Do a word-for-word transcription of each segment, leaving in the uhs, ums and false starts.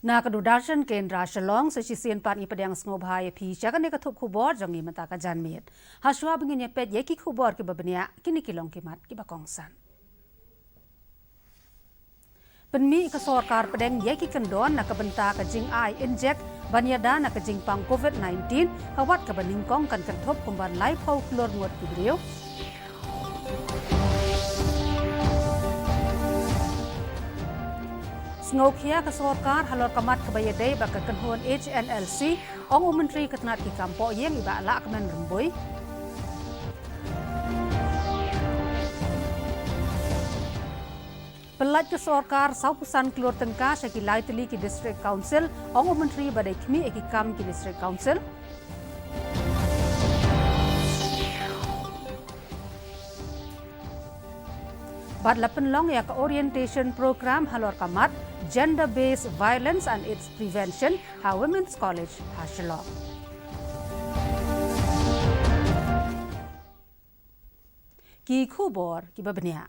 Na ka Doordarshan Kendra Shillong, sa shisien pat ngi pdiang sngewbha ïa phi sha kane ka thup khubor jong ngi mynta ka janmiet. Hashwa ba ngin ïa peit ïa ki khubor kiba bniah, kine ki long ki mat kiba kongsan. Pynmih ka sorkar pdeng ïa ki kyndon na ka bynta ka jingai injek ban ïada na ka jingpang covid nineteen, ka wat kaba nyngkong kan kynthup kumba laiphew klur ngut ki briew. Sngewkhia ka sorkar halor ka mat kaba ïadei bad ka kynhun H N L C, ong u Myntri ka tnat ki kam poh ïing i Bah Lahkmen Rymbui. Pynlait ka sorkar sawphew san klur tyngka sha ki lai tylli ki District Council, ong u Myntri ba dei khmih ïa ki kam ki District Council. Bad la pynlong ïa ka orientation program halor ka mat Gender Based Violence and its Prevention ha Women's College ha Shillong. Ki khubor kiba bniah.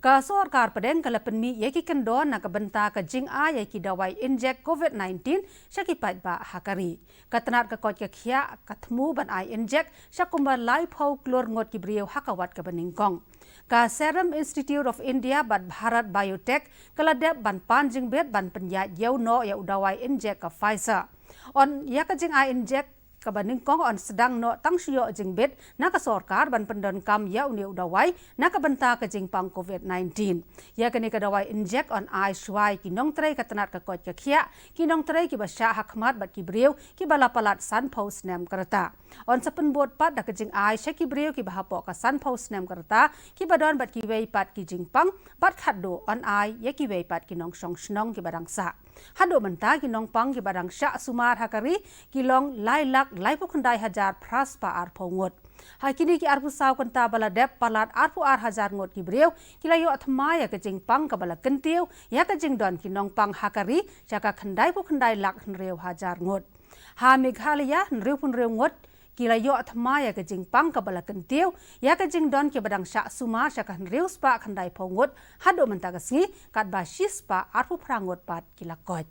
Ka sorkar pdeng ka la pynmih ïa ki kyndon na ka bynta ka jingai ïa ki dawai injek covid nineteen sha ki paidbah ha ka ri. Ka tnat ka koit ka khiah ka thmu ban ai injek sha kumba laiphew klur ngut ki briew ha ka wat kaba nyngkong. Ka Serum Institute of India bad Bharat Biotech ka la dep ban pan jingbit ban pynïaid ïew noh ïa u dawai injek ka Pfizer. Ong ïa ka jingai injek kaba nyngkong yn sdang noh tang shu ïoh jingbit na ka sorkar ban pyndonkam ïa une u dawai na ka bynta ka jingpang covid nineteen. Ïa kane ka dawai injek yn ai shuwa ïa ki nongtrei ka tnat ka koit ka khiah, ki nongtrei kiba shah ha khmat bad ki briew kiba la palat sanphew snem ka rta. Yn sa pynbud pat da ka jingai sha ki briew kiba hapoh ka sanphew snem ka rta, kiba don bad kiwei pat ki jingpang, bad khatduh yn ai ïa kiwei pat ki nongshong shnong kiba dang sah. Haduh mynta ki nongpang kiba dang shah sumar ha ka ri ki long lai lak laiphew khyndai hajar phra spah arphew ngut. Ha kine ki arphew saw kynta ba la dep, palat arphew ar hajar ngut ki briew ki la ïoh thymmai ïa ka jingpang kaba la kyntiew ïa ka jingdon ki nongpang ha ka ri sha ka khyndaiphew khyndai lak hynriew hajar ngut. Ha Meghalaya, hynriewphew hynriew ngut ki la ïoh thymmai ïa ka jingpang kaba la kyntiew ïa ka jingdon kiba dang shah sumar sha ka hynriew spah khyndaiphew ngut haduh mynta ka sngi, katba shi spah arphew phra ngut pat ki la koit.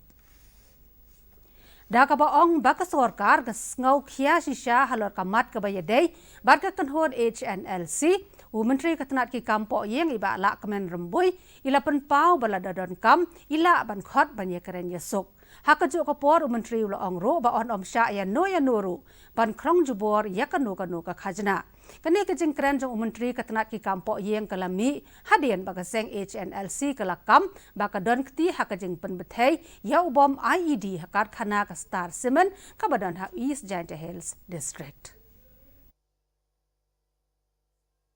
Da kaba ong ba ka sorkar ka sngewkhia shisha halor ka mat kaba ïadei bad ka kynhun H N L C, u Myntri ka tnat ki kam poh ïing i Bah Lahkmen Rymbui i la pynpaw ba lada donkam i lah ban khot ban ïakren ïasuk. Ha kajuh ka por u Myntri u la ong ruh ba yn ym shah ïano ïano ruh ban khrong jubor ïa kano kano ka khajna. Kane ka jingkren jong u Myntri ka tnat ki kam poh ïing ka la mih hadien ba ka seng H N L C ka la kam ba ka don kti ha ka jingpynbthei ïa u bom I E D ha karkhana ka Star Cement kaba don ha East Jaintia Hills District.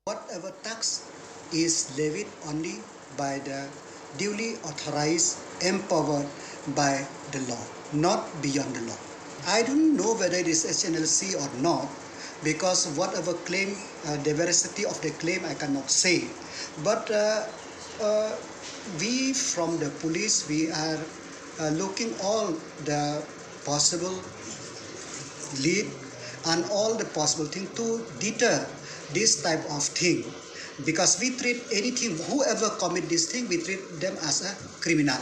Whatever tax is levied only by the duly authorized, empowered by the law, not beyond the law. I don't know whether it is H N L C or not, because whatever claim, uh, the veracity of the claim, I cannot say. But, uh, uh, we from the police, we are, uh, looking all the possible lead and all the possible thing to deter this type of thing, because we treat anything, whoever commit this thing, we treat them as a criminal.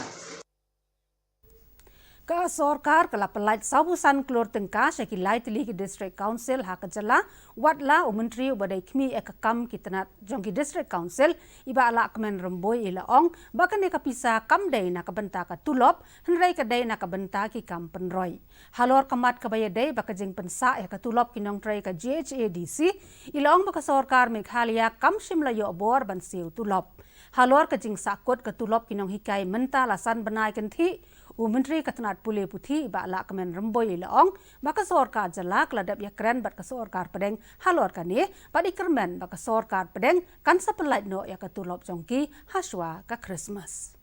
Ka sorkar ka la pynlait sawphew san klur tyngka sha ki lai tylli ki District Council ha ka jylla, wat la u Myntri uba dei khmih ïa ka kam ki tnat jong ki District Council i Bah Lahkmen Rymbui i la ong ba kane ka pisa kam dei na ka bynta ka tulop, hynrei ka dei na ka bynta ki kam pynroi. Halor ka mat kaba ïadei bad ka jingpynsah ïa ka tulop ki nongtrei ka G H A D C, i la ong ba ka sorkar Meghalaya kam shym la ïoh bor ban siew tulop. Halor ka jingsahkut ka tulop ki nonghikai mynta la san bnai kynthih, u Myntri ka tnat pule puthi i Bah Lahkmen Rymbui i la ong ba ka sorkar jylla ka la dep ïakren bad ka sorkar pdeng halor kane, bad i kyrmen ba ka sorkar pdeng kan sa pynlait noh ïa ka tulop jong ki hashwa ka Christmas.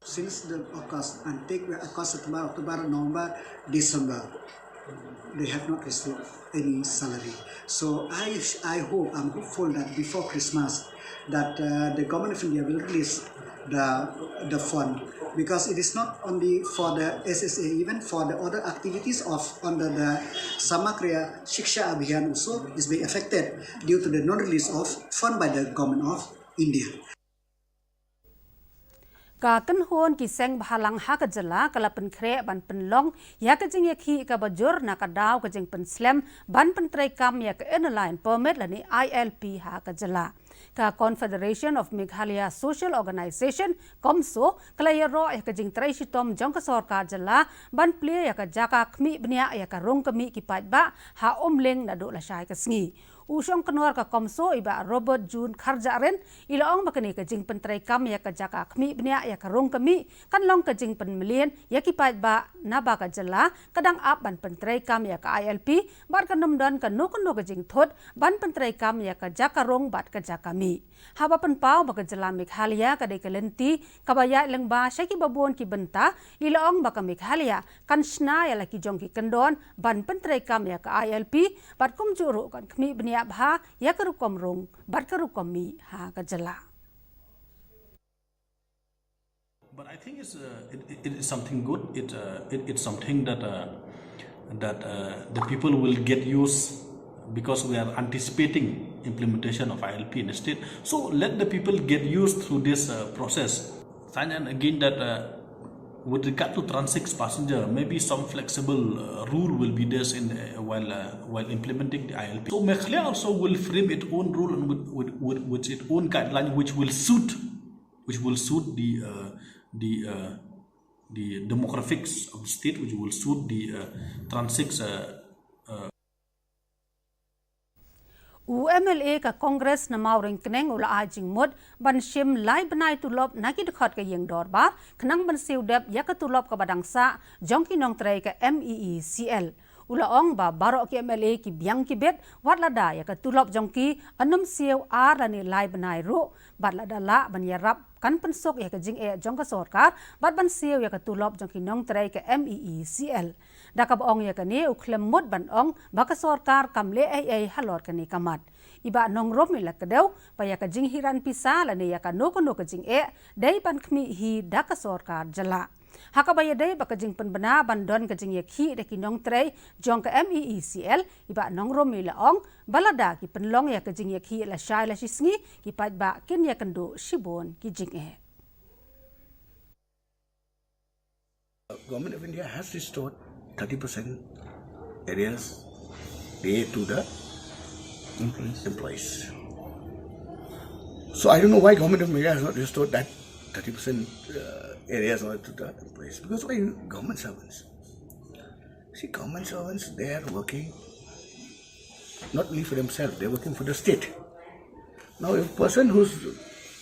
Since the August, and take away August, September, October, November, December, they have not received any salary. So I, I hope, I'm hopeful that before Christmas, that, uh, the government of India will release the, the fund, because it is not only for the S S A, even for the other activities of under the Samagra Shiksha Abhiyan also is being affected due to the non-release of fund by the government of India. Ka kynhun ki seng bhalang ha ka jylla ka la pynkhreh ban pynlong ïa ka jingïakhih kaba jur na ka daw ka jingpynslem ban pyntreikam ïa ka Inner Line Permit lane I L P ha ka jylla. Ka Confederation of Meghalaya Social Organisation, CoMSO, ka la ïaroh ïa ka jingtrei shitom jong ka sorkar jylla ban plie ïa ka jaka khmih bniah ïa ka rung ka mih ki paidbah ha Umling naduh lashai ka sngi. U shong kynwar ka CoMSO i Bah Robert June Kharjahrin i la ong ba kane ka jingpyntreikam ïa ka jaka khmih bniah ïa ka rung ka mih kan long ka jingpynmlien ïa ki paidbah naba ka jylla ka dang ap ban pyntreikam ïa ka I L P bad kan ym don kano kano ka jingthut ban pyntreikam ïa ka jaka rung bad ka jaka mih. Haba pynpaw ba ka jylla Meghalaya ka dei ka lynti kaba ïaid lyngba sha kiba bun ki bynta, i la ong ba ka Meghalaya kan shna ïa la ki jong ki kyndon ban pyntreikam ïa ka I L P bad kumjuh ruh kan khmih bniah bha ïa ka rukom rung bad ka rukom mih ha ka jylla. But I think it's uh, it, it, it is something good. It, uh, it it's something that uh, that uh, the people will get used because we are anticipating implementation of I L P in the state. So let the people get used through this uh, process. And, and again, that uh, with regard to transit passenger, maybe some flexible uh, rule will be there in uh, while uh, while implementing the I L P. So Meghalaya also will frame its own rule and with, with, with, with its own guideline, which will suit which will suit the uh, the uh, the demographics of the state, which will suit the uh, transit uh, uh, U M L A ka Congress na Mawryngkneng u la ai jingmut ban shim lai bnai tulop na ki dkhot ka ïing dorbar khnang ban siew dep ïa ka tulop kaba dang sah jong ki nongtrei ka M E E C L. U la ong ba baroh ki M L A ki biang ki bit wat lada ïa ka tulop jong ki yn ym siew ar lane lai bnai ruh bad lada lah ban ïarap kan pynsuk ïa ka jingeh jong ka sorkar bad ban siew ïa ka tulop jong ki nongtrei ka M E E C L. Da kaba ong ïa kane u khlem mut ban ong ba ka sorkar kam leh ei ei halor kane ka mat. I Bah Nongrum i la kdew ba ïa ka jinghiran pisa lane ïa kano kano ka jingeh dei ban khmih hi da ka sorkar jylla. Ha kaba ïadei bad ka jingpynbna ban don ka jingïakhih da ki nongtrei jong ka M E E C L, i Bah Nongrum i la ong ba lada ki pynlong ïa ka jingïakhih lashai lashisngi ki paidbah kin ïakynduh shibun ki jingeh. Government of India has restored thirty percent arrears pay to the employees. Employees. So I don't know why Government of India has not restored that thirty percent uh, arrears to the employees. Because why government servants? See, government servants, they are working not only for themselves, they're working for the state. Now, if a person who's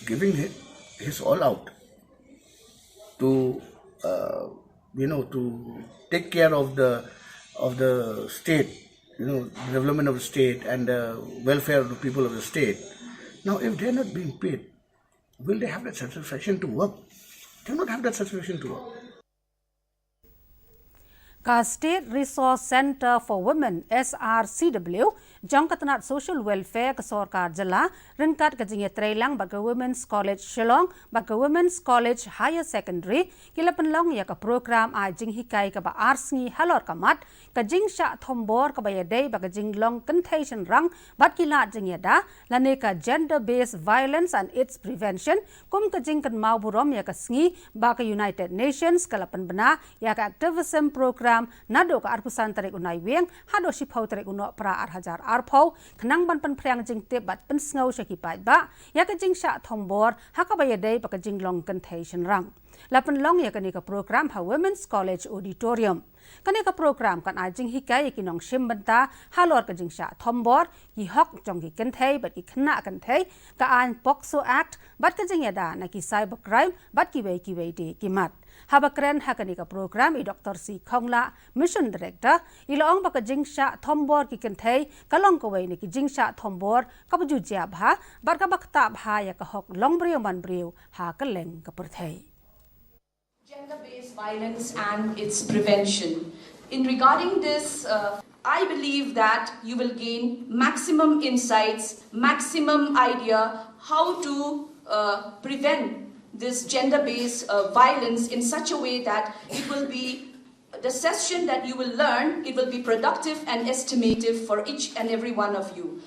giving hi- his all out to, uh, you know, to take care of the of the state, you know, the development of the state and the welfare of the people of the state. Now, if they're not being paid, will they have that satisfaction to work? They will not have that satisfaction to work. Ka State Resource Centre for Women, S R C W, jong ka tnat Social Welfare ka sorkar jylla, ryngkat ka jingïatreilang bad ka Women's College Shillong bad ka Women's College Higher Secondary, ki la pynlong ïa ka program ai jinghikai kaba ar sngi halor ka mat, ka jingshah thombor kaba ïadei bad ka jinglong kynthei shynrang bad ki lad jingïada, lane ka Gender Based Violence and Its Prevention, kum ka jingkynmaw burom ïa ka sngi ba ka United Nations ka la pynbna ïa ka activism program naduh ka arphew san tarik u Naiwieng haduh shiphew tarik u Nohprah ar hajar arphew, khnang ban pynphriang jingtip bad pynsngew sha ki paidbah ïa ka jingshah thombor ha kaba ïadei bad ka jinglong kynthei shynrang. La pynlong ïa kane ka program ha Women's College Auditorium. Kane ka program kan ai jinghikai ïa ki nongshim bynta halor ka jingshah thombor, ki hok jong ki kynthei bad ki khynnah kynthei, ka aiñ POCSO Act bad ka jingïada na ki cybercrime bad kiwei kiwei de ki mat. Haba kren ha kane ka program i Doctor C Khongla, Mission Director, i la ong ba ka jingshah thombor ki kynthei ka long kawei na ki jingshah thombor kaba ju jia bha bad kaba ktah bha ïa ka hok long briew man briew ha kylleng ka pyrthei. Gender-based violence and its prevention. In regarding this, uh, I believe that you will gain maximum insights, maximum idea how to uh, prevent this gender-based uh, violence in such a way that it will be the session that you will learn, it will be productive and estimative for each and every one of you.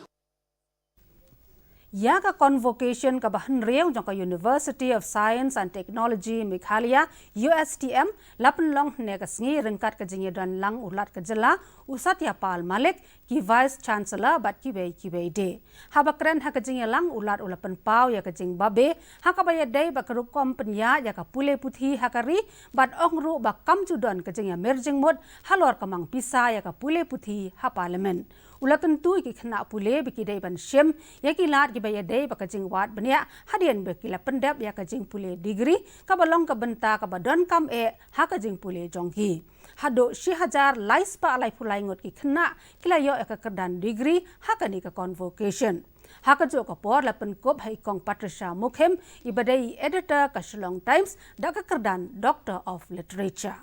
Ïa ka convocation kaba hynriew jong ka University of Science and Technology Meghalaya, U S T M, la pynlong hynne ka sngi ryngkat ka jingïadon lang u Lat ka jylla, u Satya Pal Malik, ki Vice Chancellor bad kiwei kiwei de. Haba kren ha ka jingïalang, u Lat u la pynpaw ïa ka jingbabe ha kaba ïadei bad ka rukom pynïaid ïa ka pule puthi ha ka ri, bad ong ruh ba kam ju don ka jingïamer jingmut halor ka mang pisa ïa ka pule puthi ha Parliament. U la kyntu ïa ki khynnah pule ba ki dei ban shim ïa ki lad kiba ïadei bad ka jingwad bniah hadien ba ki la pyndep ïa ka jingpule degree, kaba long ka bynta kaba donkam eh ha ka jingpule jong ki. Haduh shi hajar lai spah laiphew lai ngut ki khynnah ki la ïoh ïa ka kyrdan degree ha kane ka convocation. Ha kajuh ka por la pynkup ha i Kong Patricia Mukhim, iba dei i editor ka Shillong Times, da ka kyrdan Doctor of Literature.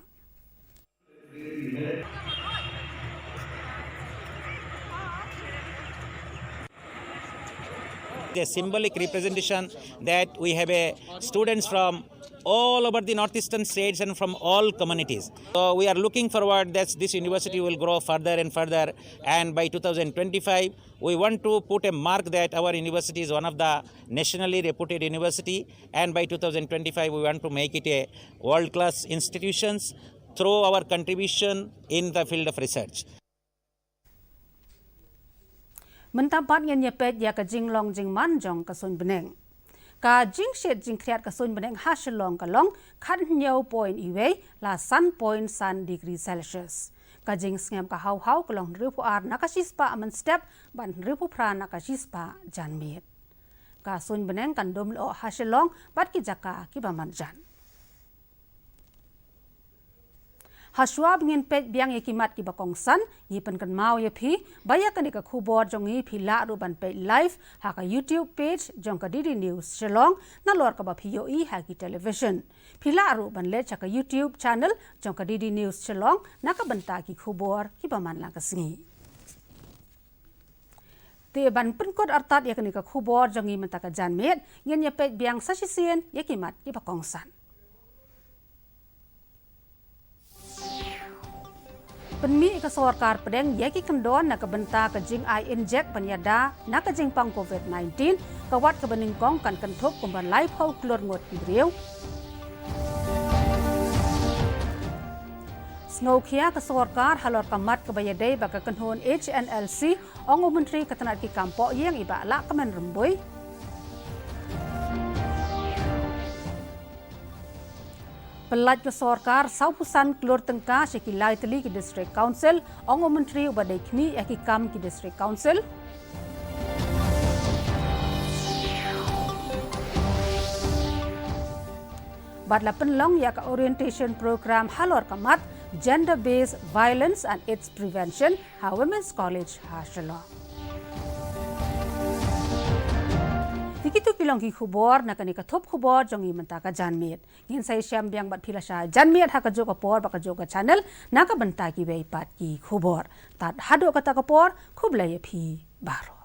A symbolic representation that we have a students from all over the northeastern states and from all communities. So we are looking forward that this university will grow further and further, and by two thousand twenty-five we want to put a mark that our university is one of the nationally reputed university, and by two thousand twenty-five we want to make it a world class institutions through our contribution in the field of research. Mynta pat ngin ïa peit ïa ka jinglong jingman jong ka suiñ bneng. Ka jingshit jingkhriat ka suiñ bneng ha Shillong ka long khathynñiew point iwei la san point san degree Celsius. Ka jingsngem ka hawhaw ka long hynriewphew ar na ka shispah mynstep bad hynriewphew phra na ka shispah janmiet. Ka suiñ bneng kan dum lyoh ha Shillong bad ki jaka kiba marjan. Hashwa ba ngin peit biang ïa ki mat kiba kongsan, ngi pynkynmaw ïa phi ba ïa kane ka khubor jong ngi phi lah ruh ban peit live ha ka YouTube page jong ka D D News Shillong, nalor kaba phi ïohi ha ki television. Phi lah ruh ban leit ha ka YouTube channel jong ka D D News Shillong na ka bynta ki khubor kiba man la ka sngi. Te ban pynkut artat ïa kane ka khubor jong ngi mynta ka janmiet, ngin ïa peit biang sa shisien ïa ki mat kiba kongsan. Pynmih ka sorkar pdeng ïa ki kyndon na ka bynta ka jingai injek ban ïada na ka jingpang covid nineteen, ka wat kaba nyngkong kan kynthup kumba laiphew klur ngut ki briew. Sngewkhia ka sorkar halor ka mat kaba ïadei bad ka kynhun H N L C, ong u Myntri ka tnat ki kam poh ïing i Bah Lahkmen Rymbui. Pyllait ka sorkar sawphew san klur tyngka sha ki lai tylli ki District Council, ong u Myntri uba dei khmih ïa ki kam ki District Council. Bad la pynlong ïa ka orientation program halor ka mat Gender Based Violence and Its Prevention ha Women's College ha Shillong. Te kito ki long ki khubor na kane ka thup khubor jong ngi mynta ka janmiet. Ngin sa ïashem biang bad phi lashai janmiet ha kajuh ka por bad kajuh ka channel na ka bynta kiwei pat ki khubor. Tad haduh kata ka por, khublei ïa phi baroh.